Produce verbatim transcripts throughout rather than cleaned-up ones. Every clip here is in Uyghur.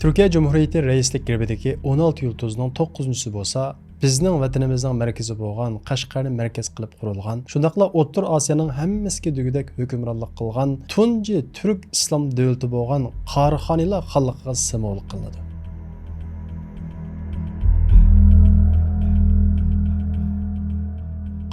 تۈركىيە جۇمھۇرىيىتى رەئىسلىك گېربىدىكى ئون ئالتە يۇلتۇزنىڭ توققۇزىنچىسى بولسا بىزنىڭ ۋەتىنىمىزنىڭ مەركىزى بولغان قەشقەرنى مەركەز قىلىپ قۇرۇلغان، شۇنداقلا ئوتتۇرا ئاسىيانىڭ ھەممىسىگە دېگۈدەك ھۆكۈمرانلىق قىلغان تۇنجى تۈرك ئىسلام دۆلىتى بولغان قاراخانىيلار خانلىقىغا سىمۋول قىلىنىدۇ.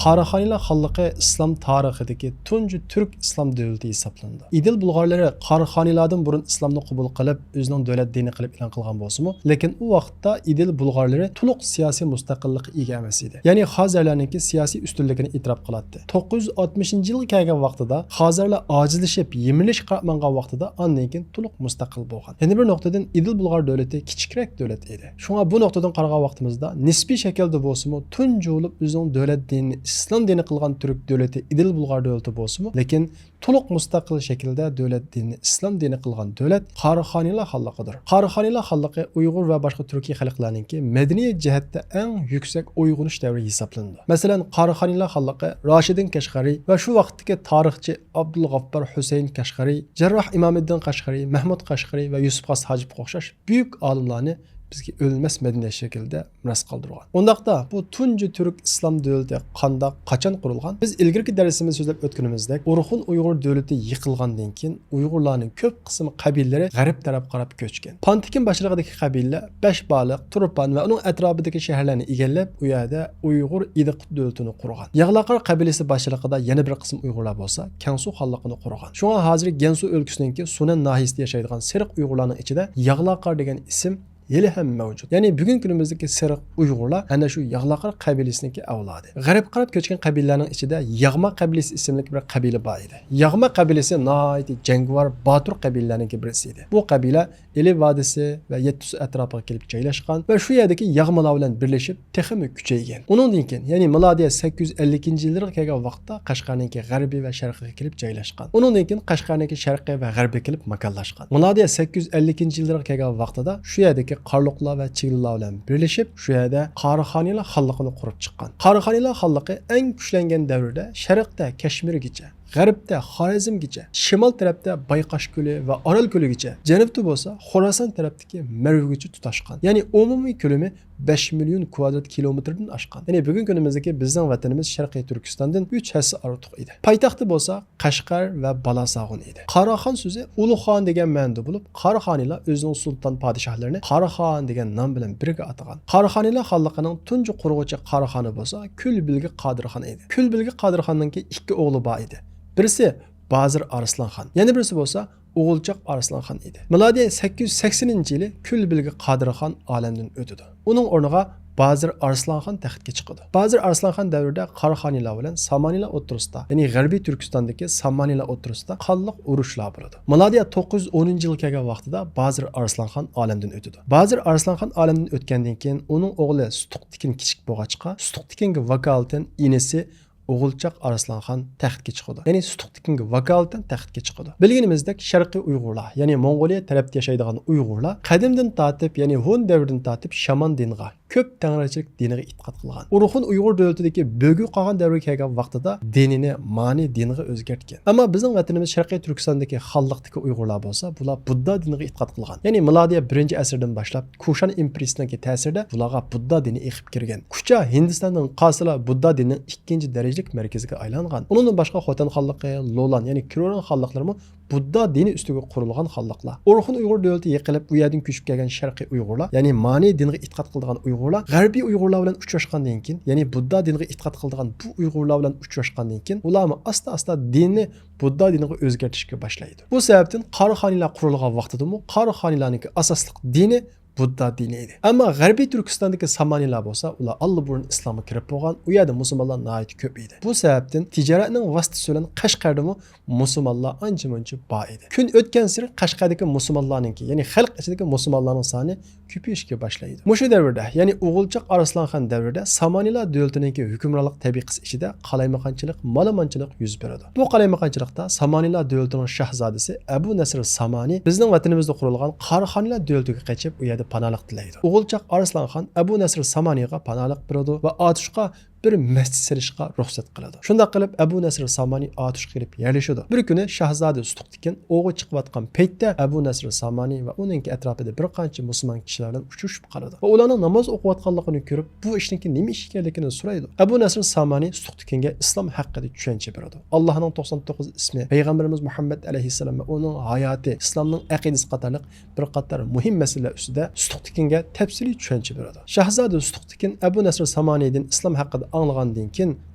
قاراخانىيلار خانلىقى ئىسلام تارىخىدىكى تۇنجى تۈرك ئىسلام دۆلىتى ھېسابلىنىدۇ. ئىدىل بۇلغارلىرى قاراخانىيلاردىن بۇرۇن ئىسلامنى قوبۇل قىلىپ، ئۆزىنىڭ دۆلەت دىنى قىلىپ ئېلان قىلغان بولسىمۇ، لېكىن ئۇ ۋاقىتتا ئىدىل بۇلغارلىرى تولۇق سىياسىي مۇستەقىللىققا ئىگە ئەمەس ئىدى. يەنى خازەرلەرنىڭكى سىياسىي ئۈستۈنلۈكىنى ئېتىراپ قىلاتتى. توققۇز يۈز ئاتمىشىنچى يىلغا كەلگەن ۋاقتىدا خازەرلەر ئاجىزلىشىپ، يىمىرىلىشكە قاراپ ماڭغان ۋاقتىدا ئاندىن كېيىن تولۇق مۇستەقىل بولغان. يەنە بىر نۇقتىدىن ئىدىل بۇلغار دۆلىتى كىچىكرەك دۆلەت ئىدى. شۇڭا بۇ نۇقتىدىن قارىغان ۋاقتىمىزدا نىسپىي شەكىلدە بولسىمۇ تۇنجى بولۇپ ئۆزىنىڭ دۆلەت دىنىنى ئىسلام دىنى قىلغان تۈرك دۆلىتى ئىدىل بۇلغار دۆلىتى بولسىمۇ، لېكىن تولۇق مۇستەقىل شەكىلدە دۆلەت دىنىنى ئىسلام دىنى قىلغان دۆلەت قاراخانىيلار خانلىقىدۇر. قاراخانىيلار خانلىقى ئۇيغۇر ۋە باشقا تۈركىي خەلقلەرنىڭكى مەدەنىيەت جەھەتتە ئەڭ يۈكسەك ئويغىنىش دەۋرى ھېسابلىنىدۇ. مەسىلەن، قاراخانىيلار خانلىقى راشىدىن كەشغەرى ۋە شۇ ۋاقىتتىكى تارىخچى ئابدۇلغاپپار ھۈسەيىن كەشغەرى، جەرراھ ئىمامىددىن قەشغەرى، مەھمۇد قەشغەرى ۋە يۈسۈپ خاس ھاجىپقا ئوخشاش بۈيۈك ئالىملارنى بىزگە ئۆلمەس مەدەنىيەت شەكلىدە مىراس قالدۇرغان. ئۇنداقتا بۇ تۇنجى تۈرك ئىسلام دۆلىتى قانداق، قاچان قۇرۇلغان؟ بىز ئىلگىرىكى دەرسىمىزدە سۆزلەپ ئۆتكىنىمىزدەك، ئورخۇن ئۇيغۇر دۆلىتى يىقىلغاندىن كېيىن ئۇيغۇرلارنىڭ كۆپ قىسىم قەبىلىلىرى غەرب تەرەپكە قاراپ كۆچكەن. پانتېكىن باشچىلىقىدىكى قەبىلىلەر بەشبالىق، تۇرپان ۋە ئۇنىڭ ئەتراپىدىكى شەھەرلەرنى ئىگىلەپ، ئۇ يەردە ئۇيغۇر ئىدىقۇت دۆلىتىنى قۇرغان. ياغلاقار قەبىلىسى باشچىلىقىدا يەنە بىر قىسىم ئۇيغۇرلار بولسا كەڭسۇ خانلىقىنى قۇرغان. شۇڭا ھازىر گەنسۇ ئۆلكىسىنىڭكى سۇنەن ناھىيەسىدە ياشايدىغان سېرىق ئۇيغۇرلارنىڭ ئىچىدە ياغلاقار دېگەن ئىسىم ھېلىھەم مەۋجۇت. يەنى بۈگۈنكى كۈنىمىزدىكى سېرىق ئۇيغۇرلار ئەنە شۇ ياغلاقار قەبىلىسىنىڭكى ئەۋلادى. غەربكە قاراپ كۆچكەن قەبىلىلەرنىڭ ئىچىدە ياغما قەبىلىسى ئىسىملىك بىر قەبىلە بار ئىدى. ياغما قەبىلىسى ناھايىتى جەڭگىۋار، باتۇر قەبىلىلەرنىڭكى بىرسى ئىدى. بۇ قەبىلە ئىلى ۋادىسى ۋە يەتتىسۇ ئەتراپىغا كېلىپ جايلاشقان ۋە شۇ يەردىكى ياغمىلار بىلەن بىرلىشىپ تېخىمۇ كۈچەيگەن. ئۇنىڭدىن كېيىن، يەنى مىلادىيە سەككىز يۈز ئەللىكىنچى يىللىرىغا كەلگەن ۋاقىتتا قەشقەرنىڭكى غەربىي ۋە شەرقىگە كېلىپ جايلاشقان. ئۇنىڭدىن كېيىن قەشقەرنىڭكى شەرقى ۋە غەربىگە كېلىپ ماكانلاشقان. مىلادىيە سەككىز يۈز ئەللىكىنچى يىللىرىغا كەلگەن ۋاقتىدا شۇ يەردىكى قارلۇقلار ۋە چىگلىلار بىلەن بىرلىشىپ، شۇ يەردە قاراخانىيلار خانلىقىنى قۇرۇپ چىققان. قاراخانىيلار خانلىقى ئەڭ كۈچلەنگەن دەۋردە شەرقتە كەشمىرگىچە، غەربتە خارەزمگىچە، شىمال تەرەپتە بايقاش كۆلى ۋە ئارال كۆلىگىچە، جەنۇبتا بولسا خوراسان تەرەپتىكى مەرۋگىچە تۇتاشقان. يەنى ئومۇمىي كۆلىمى بەش مىليون كۋادرات كىلومېتىردىن ئاشقان. يەنى بۈگۈنكى كۈنىمىزدىكى بىزنىڭ ۋەتىنىمىز شەرقىي تۈركىستاندىن ئۈچ ھەسسە ئارتۇق ئىدى. پايتەختى بولسا قەشقەر ۋە بالاساغۇن ئىدى. قاراخان سۆزى ئۇلۇغ خان دېگەن مەنىدە بولۇپ، قاراخانىيلار ئۆزىنىڭ سۇلتان پادىشاھلىرىنى قاراخان دېگەن نام بىلەن بىرگە ئاتىغان. قاراخانىيلار خانلىقىنىڭ تۇنجى قۇرغۇچى قاراخانى بولسا كۈلبىلگە قادىرخان ئىدى. كۈلبىلگە قادىرخاننىڭكى ئىككى ئوغلى بار ئىدى. بىرسى بازىر ئارسلانخان، يەنە بىرسى بولسا ئوغۇلچاق ئارسلانخان ئىدى. مىلادىيە سەككىز يۈز سەكسىنىنچى يىلى كۈلبىلگە قادىرخان ئالەمدىن ئۆتىدۇ. ئۇنىڭ ئورنىغا بازىر ئارسلانخان تەختكە چىقىدۇ. بازىر ئارسلانخان دەۋرىدە قاراخانىيلار بىلەن سامانىيلار ئوتتۇرىسىدا، يەنى غەربىي تۈركىستاندىكى سامانىيلار ئوتتۇرىسىدا قانلىق ئۇرۇشلار بولىدۇ. مىلادىيە توققۇز يۈز ئونىنچى يىلغا كەلگەن ۋاقتىدا بازىر ئارسلانخان ئالەمدىن ئۆتىدۇ. بازىر ئارسلانخان ئالەمدىن ئۆتكەندىن كېيىن ئۇنىڭ ئوغلى سۇتۇق تېكىن كىچىك بولغاچقا، سۇتۇق تېكىنگە ۋاكالىتەن ئىنىسى ئوغۇلچاق ئارسلانخان تەختكە چىقىدۇ. يەنى سۇتۇق تېكىنگە ۋاكالىتەن تەختكە چىقىدۇ. بىلگىنىمىزدەك، شەرقىي ئۇيغۇرلار، يەنى موڭغۇلىيە تەرەپتە ياشايدىغان ئۇيغۇرلار قەدىمدىن تارتىپ، يەنى ھون دەۋرىدىن تارتىپ شامان دىنىغا، كۆپ تەڭرىچىلىك دىنىغا ئېتىقاد قىلغان. ئورخۇن ئۇيغۇر دۆلىتىدىكى بۆگۈ قاغان دەۋرىگە كەلگەن ۋاقتىدا دىنىنى مانى دىنىغا ئۆزگەرتكەن. ئەمما بىزنىڭ ۋەتىنىمىز شەرقىي تۈركىستاندىكى خانلىقتىكى ئۇيغۇرلار بولسا، بۇلار بۇددا دىنىغا ئېتىقاد قىلغان. يەنى مىلادىيە بىرىنچى ئەسىردىن باشلاپ كۇشان ئىمپېرىيىسىنىڭكى تەسىرىدە بۇلارغا بۇددا دىنى ئېقىپ كىرگەن. كۇچا ھىندىستاندىن قاسىلا بۇددا دىنىنىڭ ئىككىنچى دەرىجىلىك مەركىزىگە ئايلانغان. ئۇنىڭدىن باشقا خوتەن خانلىقى، لولان، يەنى كىروران خانلىقلىرىمۇ بۇددا دىنى ئۈستىگە قۇرۇلغان خانلىقلار. ئورخۇن ئۇيغۇر دۆلىتى يىقىلىپ، ئۇ يەردىن كۆچۈپ كەلگەن شەرقىي ئۇيغۇرلار، يەنى مانى دىنىغا ئېتىقاد قىلىدىغان ئۇيغۇرلار غەربىي ئۇيغۇرلار بىلەن ئۇچراشقاندىن كېيىن، يەنى بۇددا دىنىغا ئېتىقاد قىلىدىغان بۇ ئۇيغۇرلار بىلەن ئۇچراشقاندىن كېيىن، ئۇلارمۇ ئاستا-ئاستا دىننى بۇددا دىنىغا ئۆزگەرتىشكە باشلايدۇ. بۇ سەۋەبتىن قاراخانىيلار قۇرۇلغان ۋاقتىدىمۇ قاراخانىيلارنىڭكى ئاساسلىق دىنى بۇددا دىنى ئىدى. ئەمما غەربىي تۈركىستاندىكى سامانىيلار بولسا، ئۇلار ئاللىبۇرۇن ئىسلامغا كىرىپ بولغان، ئۇ يەردە مۇسۇلمانلار ناھايىتى كۆپ ئىدى. بۇ سەۋەبتىن تىجارەتنىڭ ۋاسىتىسى بىلەن قەشقەردىمۇ مۇسۇلمانلار ئانچە-مۇنچە بار ئىدى. كۈن ئۆتكەنسېرى قەشقەردىكى مۇسۇلمانلارنىڭكى، يەنى خەلق ئىچىدىكى مۇسۇلمانلارنىڭ سانى كۆپىيىشكە باشلايدۇ. مۇشۇ دەۋردە، يەنى ئوغۇلچاق ئارسلانخان دەۋرىدە سامانىيلار دۆلىتىنىڭكى ھۆكۈمرانلىق تەبىقىسى ئىچىدە قالايمىقانچىلىق، مالىمانچىلىق يۈز بېرىدۇ. بۇ قالايمىقانچىلىقتا سامانىيلار دۆلىتىنىڭ شاھزادىسى ئەبۇ نەسىر سامانى بىزنىڭ ۋەتىنىمىزدە قۇرۇلغان قاراخانىيلار دۆلىتىگە قېچىپ، ئۇ يەردە پاناھلىق تىلەيدۇ. ئوغۇلچاق ئارسلانخان ئەبۇ نەسىر سامانىغا پاناھلىق بېرىدۇ ۋە ئاتۇشقا بىر مەسچىت سېلىشقا رۇخسەت قىلىدۇ. شۇنداق قىلىپ، ئەبۇ نەسر سامانى ئاتۇشقا كېلىپ يەرلىشىدۇ. بىر كۈنى شاھزادە سۇتۇقتېكىن ئوۋغا چىقىۋاتقان پەيتتە، ئەبۇ نەسر سامانى ۋە ئۇنىڭكى ئەتراپىدا بىر قانچە مۇسۇلمان كىشىلەر بىلەن ئۇچرىشىپ قالىدۇ ۋە ئۇلارنىڭ ناماز ئوقۇۋاتقانلىقىنى كۆرۈپ، بۇ ئىشنىڭكى نېمە ئىش ئىكەنلىكىنى سورايدۇ. ئەبۇ نەسر سامانى سۇتۇقتېكىنگە ئىسلام ھەققىدە چۈشەنچە بېرىدۇ. ئاللاھنىڭ توقسان توققۇز ئىسمى، پەيغەمبىرىمىز مۇھەممەد ئەلەيھىسسالام ۋە ئۇنىڭ ھاياتى، ئىسلامنىڭ ئەقىدىسى قاتارلىق بىر قاتار مۇھىم مەسىلىلەر ئۈستىدە سۇتۇقتېكىنگە تەپسىلىي چۈشەنچە بېرىدۇ. شاھزادە سۇتۇقتېكىن ئەبۇ نەسر سامانىدىن ئىسلام ھەققىدە ئاڭلىغاندىن كېيىن،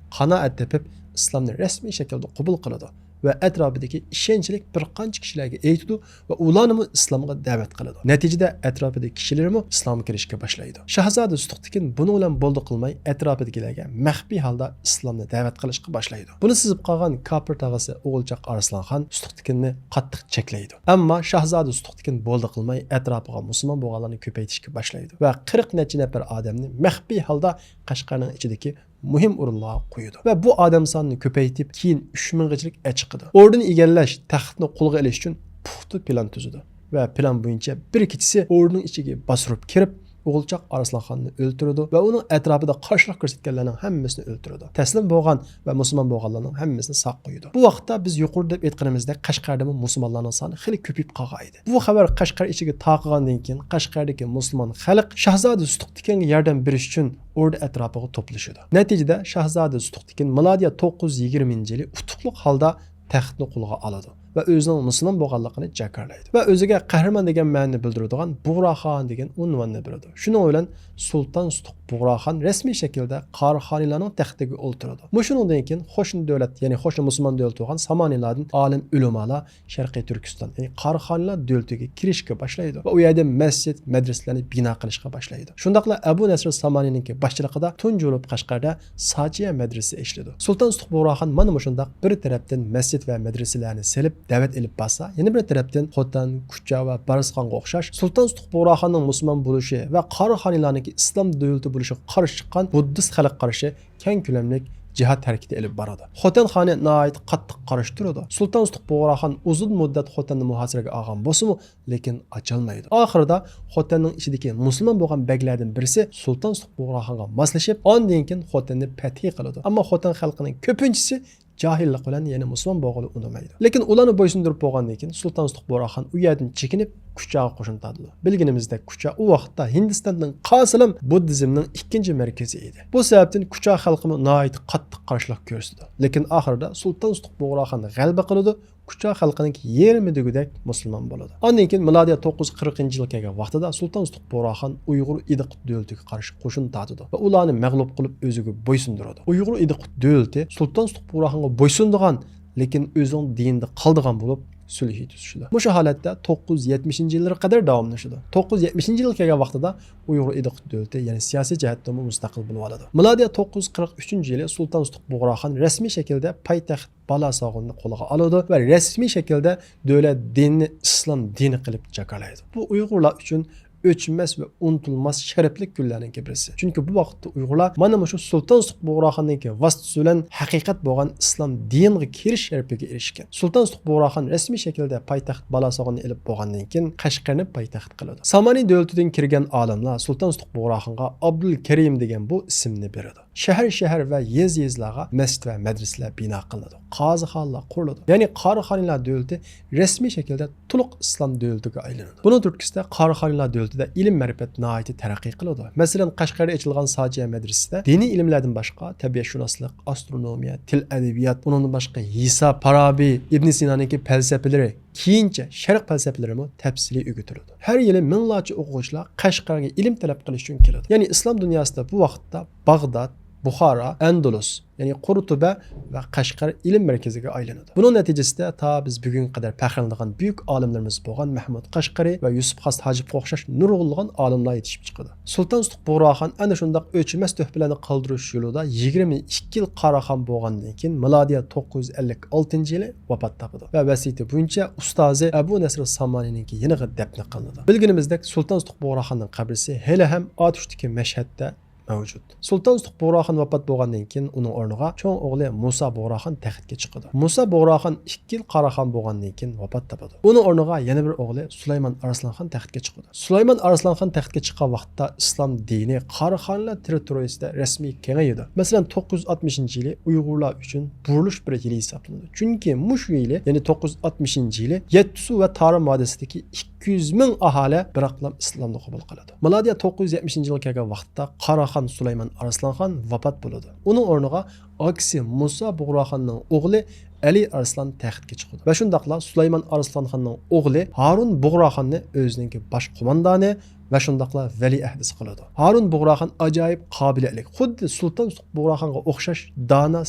قانائەت تېپىپ، ئىسلامنى رەسمىي شەكىلدە قوبۇل قىلىدۇ ۋە ئەتراپىدىكى ئىشەنچلىك بىر قانچە كىشىلەرگە ئېيتىدۇ ۋە ئۇلارنىمۇ ئىسلامغا دەۋەت قىلىدۇ. نەتىجىدە، ئەتراپىدىكى كىشىلىرىمۇ ئىسلامغا كىرىشكە باشلايدۇ. شاھزادە سۇتۇقتېكىن بۇنىڭ بىلەن بولدى قىلماي، ئەتراپىدىكىلەرگە مەخپىي ھالدا ئىسلامنى دەۋەت قىلىشقا باشلايدۇ. بۇنى سېزىپ قالغان كاپىر تاغىسى ئوغۇلچاق ئارسلانخان سۇتۇقتېكىننى قاتتىق چەكلەيدۇ. ئەمما شاھزادە سۇتۇقتېكىن بولدى قىلماي، ئەتراپىغا مۇسۇلمان بولغانلارنى كۆپەيتىشكە باشلايدۇ ۋە قىرىق نەچچە نەپەر ئادەمنى مەخپىي ھالدا قەشقەرنىڭ ئىچىدىكى مۇھىم ئورۇنلارغا قويىدۇ ۋە بۇ ئادەم سانىنى كۆپەيتىپ، كېيىن ئۈچ مىڭغىچىلىك ئەچىقىدۇ. ئوردىنى ئىگىلەش، تەختنى قولغا ئېلىش ئۈچۈن پۇختا پىلان تۈزىدۇ ۋە پىلان بويىچە بىر كېچىسى ئوردىنىڭ ئىچىگە باستۇرۇپ كىرىپ، ئوغۇلچاق ئارسلانخاننى ئۆلتۈرىدۇ ۋە ئۇنىڭ ئەتراپىدا قارشىلىق كۆرسەتكەنلەرنىڭ ھەممىسىنى ئۆلتۈرىدۇ. تەسلىم بولغان ۋە مۇسۇلمان بولغانلارنىڭ ھەممىسىنى ساق قويىدۇ. بۇ ۋاقىتتا بىز يۇقىرىدا دەپ ئېيتقىنىمىزدەك، قەشقەردىمۇ مۇسۇلمانلارنىڭ سانى خېلى كۆپىيىپ قالغان ئىدى. بۇ خەۋەر قەشقەر ئىچىگە تارقىغاندىن كېيىن، قەشقەردىكى مۇسۇلمان خەلق شاھزادە سۇتۇقتېكىنگە ياردەم بېرىش ئۈچۈن ئوردا ئەتراپىغا توپلىشىدۇ. نەتىجىدە، شاھزادە سۇتۇقتېكىن مىلادىيە توققۇز يۈز يىگىرمىنچى يىلى ئۇتۇقلۇق ھالدا تەختنى قولىغا ئالىدۇ ۋە ئۆزىنىڭ مۇسۇلمان بولغانلىقىنى جاكارلايدۇ ۋە ئۆزىگە قەھرىمان دېگەن مەنىنى بىلدۈرىدىغان بۇغراخان دېگەن ئۇنۋاننى بېرىدۇ. شۇنىڭ بىلەن سۇلتان سۇتۇق بۇغراخان رەسمىي شەكىلدە قاراخانىيلارنىڭ تەختىگە ئولتۇرىدۇ. مۇشۇنىڭدىن كېيىن قوشنا دۆلەت، يەنى قوشنا مۇسۇلمان دۆلىتى بولغان سامانىيلاردىن ئالىم ئۆلىمالار شەرقىي تۈركىستان، يەنى قاراخانىيلار دۆلىتىگە كىرىشكە باشلايدۇ ۋە ئۇ يەردە مەسچىت، مەدرىسىلەرنى بىنا قىلىشقا باشلايدۇ. شۇنداقلا ئەبۇ نەسر سامانىنىڭكى باشچىلىقىدا تۇنجى بولۇپ قەشقەردە ساجىيە مەدرىسىسى ئېچىلىدۇ. سۇلتان سۇتۇق بۇغراخان مانا مۇشۇنداق بىر تەرەپتىن مەسچىت ۋە مەدرىسىلەرنى سېلىپ دەۋەت ئېلىپ بارسا، يەنە بىر تەرەپتىن خوتەن، كۇچا ۋە بارسخانغا ئوخشاش سۇلتان سۇتۇق بۇغراخاننىڭ مۇسۇلمان بولۇشى ۋە قاراخانىيلارنىڭكى ئىسلام دۆلىتى بولۇشىغا قارشى چىققان بۇددىست خەلققە قارشى كەڭ كۆلەملىك جىھاد ھەرىكىتى ئېلىپ بارىدۇ. خوتەن خانى ناھايىتى قاتتىق قارشى تۇرىدۇ. سۇلتان سۇتۇق بۇغراخان ئۇزۇن مۇددەت خوتەننى مۇھاسىرىگە ئالغان بولسىمۇ، لېكىن ئاچالمايدۇ. ئاخىرىدا خوتەننىڭ ئىچىدىكى مۇسۇلمان بولغان بەگلەردىن بىرسى سۇلتان سۇتۇق بۇغراخانغا ماسلىشىپ، ئاندىن كېيىن خوتەننى پەتھى قىلىدۇ. ئەمما خوتەن خەلقىنىڭ كۆپىنچىسى جاھىللىق بىلەن يەنە مۇسۇلمان بولغىلى ئۇنىمايدۇ. لېكىن ئۇلارنى بويسۇندۇرۇپ بولغاندىن كېيىن سۇلتان سۇتۇق بۇغراخان ئۇ يەردىن چېكىنىپ، كۇچاغا قوشۇن تارتىدۇ. بىلگىنىمىزدەك، كۇچا ئۇ ۋاقىتتا ھىندىستاندىن قالسىلا بۇددىزمنىڭ ئىككىنچى مەركىزى ئىدى. بۇ سەۋەبتىن كۇچا خەلقىمۇ ناھايىتى قاتتىق قارشىلىق كۆرسىتىدۇ. لېكىن ئاخىرىدا سۇلتان سۇتۇق بۇغراخان غەلىبە قىلىدۇ، كۇچا خەلقىنىڭكى يېرىمى دېگۈدەك مۇسۇلمان بولىدۇ. ئاندىن كېيىن مىلادىيە توققۇز يۈز قىرىقىنچى يىلغا كەلگەن ۋاقتىدا سۇلتان سۇتۇق بۇغراخان ئۇيغۇر ئىدىقۇت دۆلىتىگە قارشى قوشۇن تارتىدۇ ۋە ئۇلارنى مەغلۇپ قىلىپ ئۆزىگە بويسۇندۇرىدۇ. ئۇيغۇر ئىدىقۇت دۆلىتى سۇلتان سۇتۇق بۇغراخانغا بويسۇنىدىغان، لېكىن ئۆزىنىڭ دىنىدا قالىدىغان بولۇپ، سۈلھى تۈزۈشىدۇ. مۇشۇ ھالەتتە توققۇز يۈز يەتمىشىنچى يىللىرىغا قەدەر داۋاملىشىدۇ. توققۇز يۈز يەتمىشىنچى يىلغا كەلگەن ۋاقتىدا ئۇيغۇر ئىدىقۇت دۆلىتى يەنە سىياسىي جەھەتتىنمۇ مۇستەقىل بولۇۋالىدۇ. مىلادىيە توققۇز يۈز قىرىق ئۈچىنچى يىلى سۇلتان سۇتۇق بۇغراخان رەسمىي شەكىلدە پايتەخت بالاساغۇننى قولىغا ئالىدۇ ۋە رەسمىي شەكىلدە دۆلەت دىنىنى ئىسلام دىنى قىلىپ جاكارلايدۇ. بۇ ئۇيغۇرلار ئۈچۈن ئۆچمەس ۋە ئۇنتۇلماس شەرەپلىك كۈنلەرنىڭكى بىرسى. چۈنكى بۇ ۋاقىتتا ئۇيغۇرلار مانا مۇشۇ سۇلتان سۇتۇق بۇغراخاننىڭكى ۋاسىتىسى بىلەن ھەقىقەت بولغان ئىسلام دىنىغا كىرىش شەرىپىگە ئېرىشكەن. سۇلتان سۇتۇق بۇغراخان رەسمىي شەكىلدە پايتەخت بالاساغۇننى ئېلىپ بولغاندىن كېيىن، قەشقەرنى پايتەخت قىلىدۇ. سامانى دۆلىتىدىن كىرگەن ئالىملار سۇلتان سۇتۇق بۇغراخانغا ئابدۇلكەرىم دېگەن بۇ ئىسىمنى بېرىدۇ. شەھەر، شەھەر ۋە يېزا، يېزىلارغا مەسچىت ۋە مەدرىسىلەر بىنا قىلىنىدۇ. قازىخانىلار قۇرۇلىدۇ. يەنى قاراخانىيلار دۆلىتى رەسمىي شەكىلدە تولۇق ئىسلام دۆلىتىگە ئايلىنىدۇ. بۇنىڭ تۈرتكىسىدە قاراخانىيلار دۆلىتىدە ئىلىم-مەرىپەت ناھايىتى تەرەققىي قىلىدۇ. مەسىلەن، قەشقەردە ئېچىلغان ساجىيە مەدرىسىسىدە دىنىي ئىلىملەردىن باشقا، تەبىئەتشۇناسلىق، ئاسترونومىيە، تىل-ئەدەبىيات، ئۇنىڭدىن باشقا، ھېساب، پارابى، ئىبن سىنانىڭكى پەلسەپىلىرى، كېيىنچە شەرق پەلسەپىلىرىمۇ تەپسىلىي ئۆگىتىلىدۇ. ھەر يىلى مىڭلارچە ئوقۇغۇچىلار قەشقەرگە ئىلىم تەلەپ قىلىش ئۈچۈن كېلىدۇ. يەنى ئىسلام دۇنياسىدا بۇ ۋاقىتتا باغداد، بۇخارا، ئەندۇلۇس، يەنى قۇرتۇبە ۋە قەشقەر ئىلىم مەركىزىگە ئايلىنىدۇ. بۇنىڭ نەتىجىسىدە تا بىز بۈگۈنگە قەدەر پەخىرلىنىدىغان بۈيۈك ئالىملىرىمىز بولغان مەھمۇد قەشقىرى ۋە يۈسۈپ خاس ھاجىپقا ئوخشاش نۇرغۇنلىغان ئالىملار يېتىشىپ چىقىدۇ. سۇلتان سۇتۇق بۇغراخان ئەنە شۇنداق ئۆچمەس تۆھپىلەرنى قالدۇرۇش يولىدا يىگىرمە ئىككى يىل قاراخان بولغاندىن كېيىن، مىلادىيە توققۇز يۈز ئەللىك ئالتىنچى يىلى ۋاپات تاپىدۇ ۋە ۋەسىيىتى بويىچە ئۇستازى ئەبۇ نەسر سامانىنىڭكى يېنىغا دەپنە قىلىنىدۇ. بىلگىنىمىزدەك، سۇلتان سۇتۇق بۇغراخاننىڭ قەبرىسى ھېلىھەم ئاتۇشتىكى مەشھەدتە مەۋجۇت. سۇلتان سۇتۇق بۇغراخان ۋاپات بولغاندىن كېيىن، ئۇنىڭ ئورنىغا چوڭ ئوغلى مۇسا بۇغراخان تەختكە چىقىدۇ. مۇسا بۇغراخان ئىككى يىل قاراخان بولغاندىن كېيىن ۋاپات تاپىدۇ. ئۇنىڭ ئورنىغا يەنە بىر ئوغلى سۇلايمان ئارسلانخان تەختكە چىقىدۇ. سۇلايمان ئارسلانخان تەختكە چىققان ۋاقىتتا ئىسلام دىنى قاراخانىيلار تېررىتورىيىسىدە رەسمىي كېڭىيىدۇ. مەسىلەن، توققۇز يۈز ئاتمىشىنچى يىلى ئۇيغۇرلار ئۈچۈن بۇرۇلۇش بىر يىلى ھېسابلىنىدۇ. چۈنكى مۇشۇ يىلى، يەنى توققۇز يۈز ئاتمىشىنچى يىلى يەتتىسۇ ۋە تارىم ۋادىسىدىكى ئىككى يۈز مىڭ ئاھالە بىراقلا ئىسلامنى قوبۇل قىلىدۇ. مىلادىيە توققۇز يۈز يەتمىشىنچى يىلغا كەلگەن ۋاقىتتا قاراخان سۇلايمان ئارسلانخان ۋاپات بولىدۇ. ئۇنىڭ ئورنىغا ئاكىسى مۇسا بۇغراخاننىڭ ئوغلى ئەلى ئارسلان تەختكە چىقىدۇ. ۋە شۇنداقلا سۇلايمان ئارسلانخاننىڭ ئوغلى ھارۇن بۇغراخاننى ئۆزىنىڭكى باش قوماندانى ۋە شۇنداقلا ۋەلىئەھدىسى قىلىدۇ. ھارۇن بۇغراخان ئاجايىپ قابىلىيەتلىك، خۇددى سۇلتان سۇتۇق بۇغراخانغا ئوخشاش دانا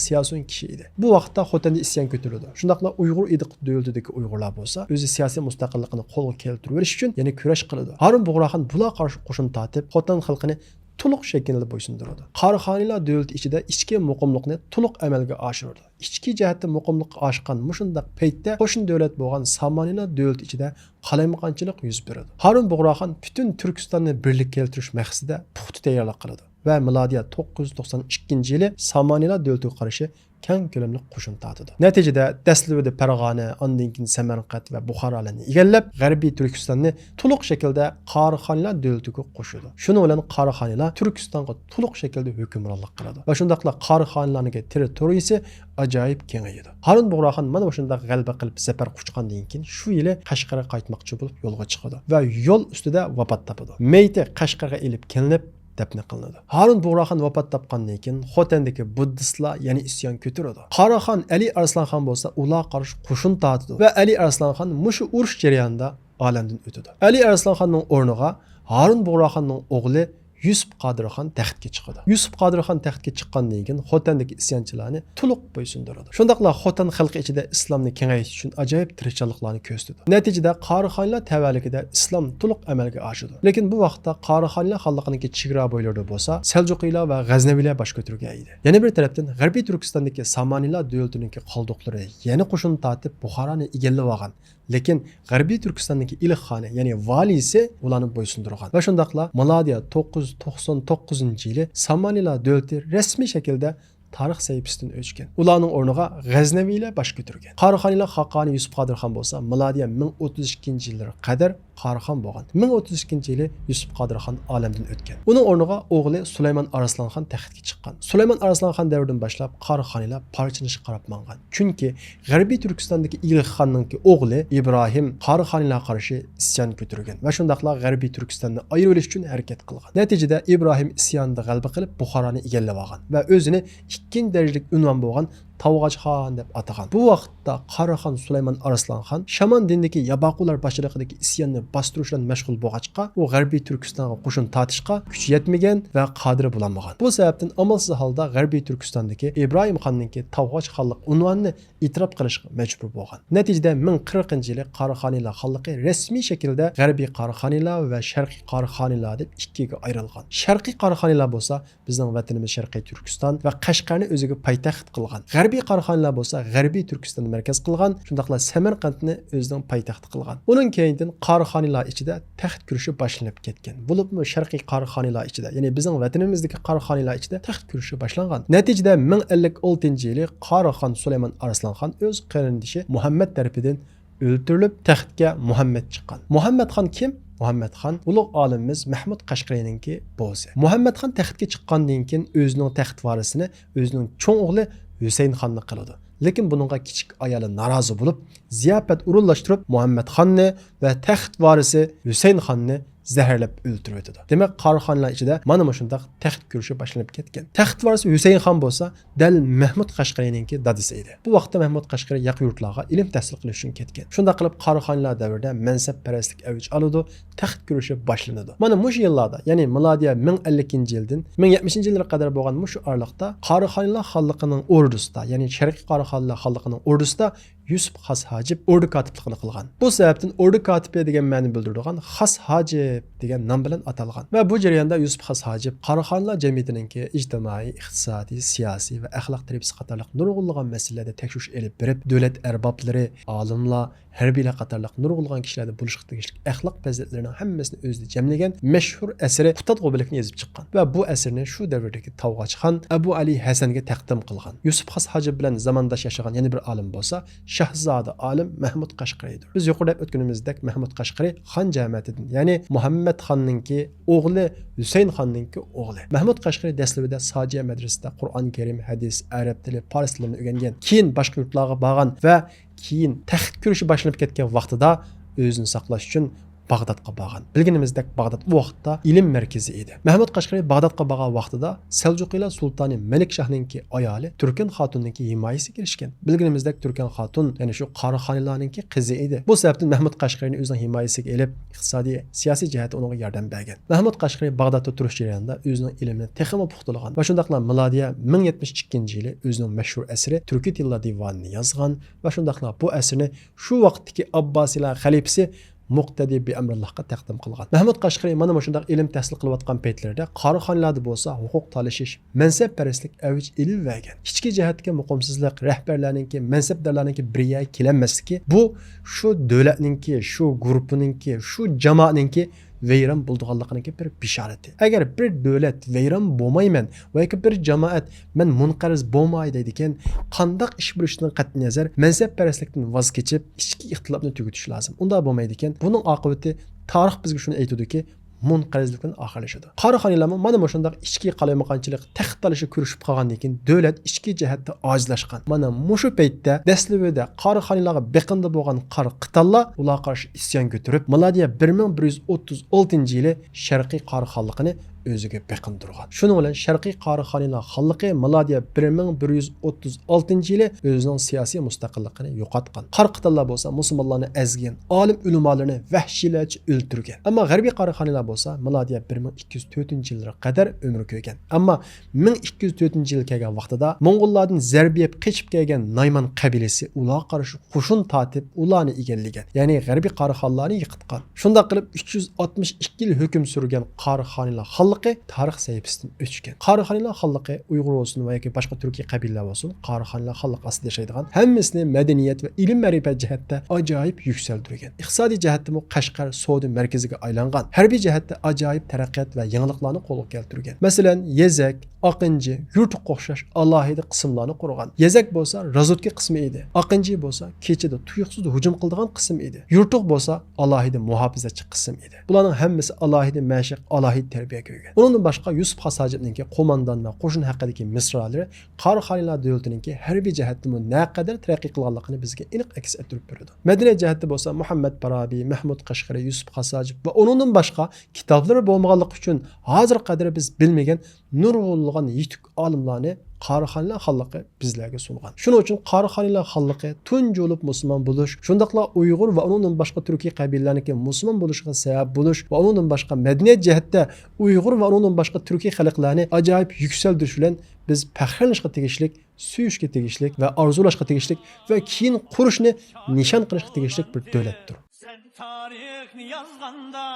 سىياسىيون كىشى ئىدى. بۇ ۋاقىتتا خوتەندە ئىسيان كۆتۈرۈلىدۇ. شۇنداقلا ئۇيغۇر ئىدىق دۆلىتىدىكى ئۇيغۇرلار بولسا ئۆزى سىياسىي مۇستەقىللىقىنى قولغا كەلتۈرۈۋېلىش ئۈچۈن يەنە كۈرەش قىلىدۇ. ھارۇن بۇغراخان بۇلارغا قارشى قوشۇن تارتىپ، خوتەن خەلقىنى تولۇق شەكىلدە بويسۇندۇرىدۇ. قاراخانىيلار دۆلىتى ئىچىدە ئىچكى مۇقىملىقنى تولۇق ئەمەلگە ئاشۇرىدۇ. ئىچكى جەھەتتە مۇقىملىققا ئاشقان مۇشۇنداق پەيتتە قوشنا دۆلەت بولغان سامانىيلار دۆلىتى ئىچىدە قالايمىقانچىلىق يۈز بېرىدۇ. ھارۇن بۇغراخان پۈتۈن تۈركىستاننى بىرلىككە كەلتۈرۈش مەقسىتىدە پۇختا تەييارلىق قىلىدۇ ۋە مىلادىيە توققۇز يۈز توقسان ئىككىنچى يىلى سامانىيلار دۆلىتىگە قارشى كەڭ كۆلەملىك قوشۇن تارتىدۇ. نەتىجىدە دەسلىپىدە پەرغانە، ئاندىن كېيىن سەمەرقەنت ۋە بۇخارالارنى ئىگىلەپ، غەربىي تۈركىستاننى تولۇق شەكىلدە قاراخانىيلار دۆلىتىگە قوشىدۇ. شۇنىڭ بىلەن قاراخانىيلار تۈركىستانغا تولۇق شەكىلدە ھۆكۈمرانلىق قىلىدۇ ۋە شۇنداقلا قاراخانىيلارنىڭكى تېررىتورىيىسى ئاجايىپ كېڭىيىدۇ. ھارۇن بۇغراخان مانا مۇشۇنداق غەلىبە قىلىپ زەپەر قۇچقاندىن كېيىن شۇ يىلى قەشقەرگە قايتماقچى بولۇپ يولغا چىقىدۇ ۋە يول ئۈستىدە ۋاپات تاپىدۇ. مېيىتى قەشقەرگە ئېلىپ كېلىنىپ دەپنە قىلىنىدۇ. ھارۇن بۇغراخان ۋاپات تاپقاندىن كېيىن خوتەندىكى بۇددىستلار يەنە ئىسيان كۆتۈرىدۇ. قاراخان ئەلى ئارسلانخان بولسا ئۇلارغا قارشى قوشۇن تارتىدۇ ۋە ئەلى ئارسلانخان مۇشۇ ئۇرۇش جەريانىدا ئالەمدىن ئۆتىدۇ. ئەلى ئارسلانخاننىڭ ئورنىغا ھارۇن بۇغراخاننىڭ ئوغلى يۈسۈپ قادىرخان تەختكە چىقىدۇ. يۈسۈپ قادىرخان تەختكە چىققاندىن كېيىن خوتەندىكى ئىسيانچىلارنى تولۇق بويسۇندۇرىدۇ. شۇنداقلا خوتەن خەلقى ئىچىدە ئىسلامنى كېڭەيتىش ئۈچۈن ئاجايىپ تىرىشچانلىقلارنى كۆرسىتىدۇ. نەتىجىدە قاراخانىيلار تەۋەلىكىدە ئىسلام تولۇق ئەمەلگە ئاشىدۇ. لېكىن بۇ ۋاقىتتا قاراخانىيلار خانلىقىنىڭكى چېگرا بويلىرىدا بولسا سەلجۇقىيلار ۋە غەزنەۋىيلەر باش كۆتۈرگەن ئىدى. يەنە بىر تەرەپتىن غەربىي تۈركىستاندىكى سامانىيلار دۆلىتىنىڭكى قالدۇقلىرى يەنە قوشۇن تارتىپ بۇخارانى ئىگىلىۋالغان. لېكىن غەربىي تۈركىستاندىكى ئىلىخ خانى، يەنى ۋالىيسى ئۇلارنى بويسۇندۇرغان. ۋە شۇنداقلا مىلادىيە توققۇز يۈز توقسان توققۇزىنچى يىلى سامانىيلار دۆلىتى رەسمىي شەكىلدە تارىخ سەھىپىسىدىن ئۆچكەن. ئۇلارنىڭ ئورنىغا غەزنەۋىيلەر باش كۆتۈرگەن. قاراخانىيلار خاقانى يۈسۈپ قادىرخان بولسا مىلادىيە مىڭ ئوتتۇز ئىككىنچى يىللىرىغا قەدەر قاراخان بولغان. مىڭ ئوتتۇز ئىككىنچى يىلى يۈسۈپ قادىرخان ئالەمدىن ئۆتكەن. ئۇنىڭ ئورنىغا ئوغلى سۇلايمان ئارسلانخان تەختكە چىققان. سۇلايمان ئارسلانخان دەۋرىدىن باشلاپ قاراخانىيلار پارچىلىنىشقا قاراپ ماڭغان. چۈنكى غەربىي تۈركىستاندىكى ئىلىخ خاننىڭكى ئوغلى ئىبراھىم قاراخانىيلارغا قارشى ئىسيان كۆتۈرگەن ۋە شۇنداقلا غەربىي تۈركىستاننى ئايرىۋېلىش ئۈچۈن ھەرىكەت قىلغان. نەتىجىدە ئىبراھىم ئىسيانىدا غەلىبە قىلىپ بۇخارانى ئىگىلەپ ئالغان ۋە ئۆزىنى ئىككىنچى دەرىجىلىك ئۇنۋان بولغان تاۋغاچخان دەپ ئاتىغان. بۇ ۋاقىتتا قاراخان سۇلايمان ئارسلانخان شامان دىنىدىكى ياپاقۇلار باشچىلىقىدىكى ئىسياننى باستۇرۇش بىلەن مەشغۇل بولغاچقا، ئۇ غەربىي تۈركىستانغا قوشۇن تارتىشقا كۈچى يەتمىگەن ۋە قادىرى بولالمىغان. بۇ سەۋەبتىن ئامالسىز ھالدا غەربىي تۈركىستاندىكى ئىبراھىم خاننىڭكى تاۋغاچخانلىق ئۇنۋانىنى ئېتىراپ قىلىشقا مەجبۇر بولغان. نەتىجىدە مىڭ قىرىقىنچى يىلى قاراخانىيلار خانلىقى رەسمىي شەكىلدە غەربىي قاراخانىيلار ۋە شەرقىي قاراخانىيلار دەپ ئىككىگە ئايرىلغان. شەرقىي قاراخانىيلار بولسا بىزنىڭ ۋەتىنىمىز شەرقىي تۈركىستان ۋە قەشقەرنى ئۆزىگە پايتەخت قىلغان. غەربىي قاراخانىيلار بولسا غەربىي تۈركىستاننى مەركەز قىلغان، شۇنداقلا سەمەرقەنتنى ئۆزىنىڭ پايتەختى قىلغان. ئۇنىڭ كەينىدىن قاراخانىيلار ئىچىدە تەخت كۈرىشى باشلىنىپ كەتكەن. بولۇپمۇ شەرقىي قاراخانىيلار ئىچىدە، يەنى بىزنىڭ ۋەتىنىمىزدىكى قاراخانىيلار ئىچىدە تەخت كۈرىشى باشلانغان. نەتىجىدە مىڭ ئەللىك ئالتىنچى يىلى قاراخان سۇلايمان ئارسلانخان ئۆز قېرىندىشى مۇھەممەد تەرىپىدىن ئۆلتۈرۈلۈپ، تەختكە مۇھەممەد چىققان. مۇھەممەد خان كىم؟ مۇھەممەد خان ئۇلۇغ ئالىمىمىز مەھمۇد قەشقەرىنىڭكى بوۋىسى. مۇھەممەد خان تەختكە چىققاندىن كېيىن ئۆزىنىڭ تەخت ۋارىسىنى ئۆزىنىڭ چوڭ ئوغلى ھۈسەيىن خاننى قىلىدۇ. لېكىن بۇنىڭغا كىچىك ئايالى نارازى بولۇپ، زىياپەت ئورۇنلاشتۇرۇپ، مۇھەممەد خاننى ۋە تەخت ۋارىسى ھۈسەيىن خاننى زەھەرلەپ ئۆلتۈرۈۋېتىدۇ. دېمەك، قاراخانىيلار ئىچىدە مانا مۇشۇنداق تەخت كۈرىشى باشلىنىپ كەتكەن. تەخت ۋارىسى ھۈسەيىن خان بولسا دەل مەھمۇد قەشقەرىنىڭكى دادىسى ئىدى. بۇ ۋاقىتتا مەھمۇد قەشقەرى ياقا يۇرتلارغا ئىلىم تەھسىل قىلىش ئۈچۈن كەتكەن. شۇنداق قىلىپ قاراخانىيلار دەۋرىدە مەنسەپپەرەسلىك ئەۋج ئالىدۇ، تەخت كۈرىشى باشلىنىدۇ. مانا مۇشۇ يىللاردا، يەنى مىلادىيە مىڭ ئەللىكىنچى يىلدىن مىڭ يەتمىشىنچى يىللارغا قەدەر بولغان مۇشۇ ئارىلىقتا قاراخانىيلار خانلىقىنىڭ ئوردىسىدا، يەنى شەرقىي قاراخانىيلار خانلىقىنىڭ ئوردىسىدا يۈسۈپ خاس ھاجىپ ئوردا كاتىپلىقىنى قىلغان. بۇ سەۋەبتىن ئوردا كاتىپى دېگەن مەنىنى بىلدۈرىدىغان خاس ھاجىپ دېگەن نام بىلەن ئاتالغان. ۋە بۇ جەرياندا يۈسۈپ خاس ھاجىپ قاراخانلار جەمئىيىتىنىڭكى ئىجتىمائىي، ئىقتىسادىي، سىياسىي ۋە ئەخلاق تەربىيىسى قاتارلىق نۇرغۇنلىغان مەسىلىلەردە تەكشۈرۈش ئېلىپ بېرىپ، دۆلەت ئەربابلىرى، ئالىملار، ھەربىيلەر قاتارلىق نۇرغۇنلىغان كىشىلەردە بولۇشقا تېگىشلىك ئەخلاق پەزىلەتلىرىنىڭ ھەممىسىنى ئۆزىدە جەملىگەن مەشھۇر ئەسىرى قۇتادغۇ بۆلەكنى يېزىپ چىققان ۋە بۇ ئەسىرنى شۇ دەۋردىكى تاۋغاچخان ئەبۇ ئەلى ھەسەنگە تەقدىم قىلغان. يۈسۈپ خاس ھاجىپ بىلەن زامانداش ياشىغان يەنە بىر ئالىم بولسا شاھزادە ئالىم مەھمۇد قەشقىرىدۇر. بىز يۇقىرىدا ئۆتكىنىمىزدەك مەھمۇد قەشقىرى خان جەمەتىدىن، يەنى مۇھەممەد خاننىڭكى ئوغلى، ھۈسەيىن خاننىڭكى ئوغلى. مەھمۇد قەشقىرى دەسلىپىدە ساجىيە مەدرىسىدە قۇرئان كەرىم، ھەدىس، ئەرەب تىلى، پارس تىلىنى ئۆگەنگەن. كېيىن باشقا يۇرتلارغا بارغان ۋە كېيىن تەخت كۈرىشى باشلىنىپ كەتكەن ۋاقتىدا ئۆزىنى ساقلاش ئۈچۈن باغدادقا بارغان. بىلگىنىمىزدەك، باغداد ئۇ ۋاقىتتا ئىلىم مەركىزى ئىدى. مەھمۇد قەشقىرى باغدادقا بارغان ۋاقتىدا سەلجۇقىلار سۇلتانى مەلىك شاھنىڭكى ئايالى تۈركەن خاتۇننىڭكى ھىمايىسىگە ئېرىشكەن. بىلگىنىمىزدەك، تۈركەن خاتۇن، يەنى شۇ قاراخانىيلارنىڭكى قىزى ئىدى. بۇ سەۋەبتىن مەھمۇد قەشقىرىنى ئۆزىنىڭ ھىمايىسىگە ئېلىپ، ئىقتىسادىي، سىياسىي جەھەتتە ئۇنىڭغا ياردەم بەرگەن. مەھمۇد قەشقىرى باغدادتا تۇرۇش جەريانىدا ئۆزىنىڭ ئىلمىنى تېخىمۇ پۇختىلىغان ۋە شۇنداقلا مىلادىيە مىڭ يەتمىش ئىككىنچى يىلى ئۆزىنىڭ مەشھۇر ئەسىرى تۈركىي تىللار دىۋانىنى يازغان ۋە شۇنداقلا بۇ ئەسىرنى شۇ ۋاقىتتىكى ئابباسىيلار خەلىپىسى مۇقتەدى بىئەمرىللاھقا تەقدىم قىلغان. مەھمۇد قەشقىرى مانا مۇشۇنداق ئىلىم تەھسىل قىلىۋاتقان پەيتلىرىدە قاراخانىيلاردا بولسا ھوقۇق تالىشىش، مەنسەپ پەرەسلىك ئەۋج ئېلىۋەرگەن. ئىچكى جەھەتتىكى مۇقىمسىزلىق، رەھبەرلەرنىڭكى، مەنسەپدارلارنىڭكى بىر يەرگە كېلەلمەسلىكى، بۇ شۇ دۆلەتنىڭكى، شۇ گۇرۇپپىنىڭكى، شۇ جامائەتنىڭكى ۋەيران بولىدىغانلىقىنىڭكى بىر بىشارىتى. ئەگەر بىر دۆلەت ۋەيران بولمايمەن ۋە ياكى بىر جامائەت مەن مۇنقەرز بولماي دەيدىكەن، قانداق ئىش بولۇشىدىن قەتئىينەزەر، مەنسەپ پەرەسلىكتىن ۋاز كېچىپ، ئىچكى ئىختىلاپنى تۈگىتىش لازىم. ئۇنداق بولمايدىكەن، بۇنىڭ ئاقىۋىتى تارىخ بىزگە شۇنى ئېيتىدۇكى، مۇنقەرزلىك بىلەن ئاخىرلىشىدۇ. قاراخانىيلارمۇ مانا مۇشۇنداق ئىچكى قالايمىقانچىلىق، تەخت تالىشىپ كۈرىشىپ قالغاندىن كېيىن دۆلەت ئىچكى جەھەتتە ئاجىزلاشقان. مانا مۇشۇ پەيتتە دەسلىپىدە قاراخانىيلارغا بېقىندى بولغان قارا قىتانلار ئۇلارغا قارشى ئىسيان كۆتۈرۈپ، مىلادىيە بىر مىڭ بىر يۈز ئوتتۇز ئالتىنچى يىلى شەرقىي قارا خانلىقىنى ئۆزىگە بېقىندۇرغان. شۇنىڭ بىلەن شەرقىي قاراخانىيلار خانلىقى مىلادىيە بىر مىڭ بىر يۈز ئوتتۇز ئالتىنچى يىلى ئۆزىنىڭ سىياسىي مۇستەقىللىقىنى يوقاتقان. قارا قىتانلار بولسا مۇسۇلمانلارنى ئەزگەن، ئالىم ئۆلىمالىرىنى ۋەھشىيلەرچە ئۆلتۈرگەن. ئەمما غەربىي قاراخانىيلار بولسا مىلادىيە بىر مىڭ ئىككى يۈز تۆتىنچى يىللىرىغا قەدەر ئۆمۈر كۆرگەن. ئەمما مىڭ ئىككى يۈز تۆتىنچى يىلى كەلگەن ۋاقتىدا موڭغۇللاردىن زەربە يەپ قېچىپ كەلگەن نايمان قەبىلىسى ئۇلارغا قارشى قوشۇن تارتىپ، ئۇلارنى ئىگىلىگەن، يەنى غەربىي قاراخانلارنى يىقىتقان. شۇنداق قىلىپ، ئۈچ يۈز ئاتمىش ئىككى يىل ھۆكۈم سۈرگەن قاراخانىيلار خانلىقى تارىخ سەھىپىسىدىن ئۆچكەن. قاراخانىيلار خانلىقى ئۇيغۇر بولسۇن ۋە ياكى باشقا تۈركىي قەبىلىلەر بولسۇن، قاراخانىيلار خانلىقى ئاستىدا ياشايدىغان ھەممىسىنى مەدەنىيەت ۋە ئىلىم-مەرىپەت جەھەتتە ئاجايىپ يۈكسەلدۈرگەن. ئىقتىسادىي جەھەتتىمۇ قەشقەر سودا مەركىزىگە ئايلانغان. ھەربىي جەھەتتە ئاجايىپ تەرەققىيات ۋە يېڭىلىقلارنى قولغا كەلتۈرگەن. مەسىلەن، يېزەك، ئاقىنجى، يۇرتۇققا ئوخشاش ئالاھىدە قىسىملارنى قۇرغان. يېزەك بولسا رازۋېدكا قىسمى ئىدى. ئاقىنجى بولسا كېچىدە تۇيۇقسىز ھۇجۇم قىلىدىغان قىسىم ئىدى. يۇرتۇق بولسا ئالاھىدە مۇھاپىزەتچى قىسىم ئىدى. بۇلارنىڭ ھەممىسى ئالاھىدە مەشىق، ئالاھىدە تەربىيە كۆرگەن. ئۇنىڭدىن باشقا يۈسۈپ خاس ھاجىپنىڭكى قوماندان ۋە قوشۇن ھەققىدىكى مىسرالىرى قاراخانىيلار دۆلىتىنىڭكى ھەربىي جەھەتتىمۇ نەقەدەر تەرەققىي قىلغانلىقىنى بىزگە ئېنىق ئەكس ئەتتۈرۈپ بېرىدۇ. مەدەنىيەت جەھەتتە بولسا مۇھەممەد پارابى، مەھمۇد قەشقىرى، يۈسۈپ خاس ھاجىپ ۋە ئۇنىڭدىن باشقا كىتابلىرى بولمىغانلىقى ئۈچۈن ھازىرغا قەدەر بىز بىلمىگەن نۇرغۇنلىغان يېتۈك ئالىملارنى قاراخانىيلار خانلىقى بىزلەرگە سۇنغان. شۇنىڭ ئۈچۈن قاراخانىيلار خانلىقى تۇنجى بولۇپ مۇسۇلمان بولۇش، شۇنداقلا ئۇيغۇر ۋە ئۇنىڭدىن باشقا تۈركىي قەبىلىلەرنىڭكى مۇسۇلمان بولۇشىغا سەۋەب بولۇش ۋە ئۇنىڭدىن باشقا مەدەنىيەت جەھەتتە ئۇيغۇر ۋە ئۇنىڭدىن باشقا تۈركىي خەلقلەرنى ئاجايىپ يۈكسەلدۈرۈش بىلەن بىز پەخىرلىنىشقا تېگىشلىك، سۆيۈشكە تېگىشلىك ۋە ئارزۇلاشقا تېگىشلىك ۋە كېيىن قۇرۇشنى نىشان قىلىشقا تېگىشلىك بىر دۆلەتتۇر. سەن تارىخنى يازغاندا،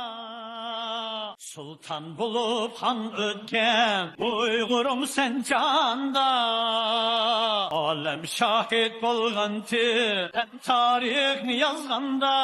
سۇلتان بولۇپ خان ئۆتكەن ئۇيغۇرۇم سەن جاندا. ئالەم شاھىت بولغانتى، سەن تارىخنى يازغاندا.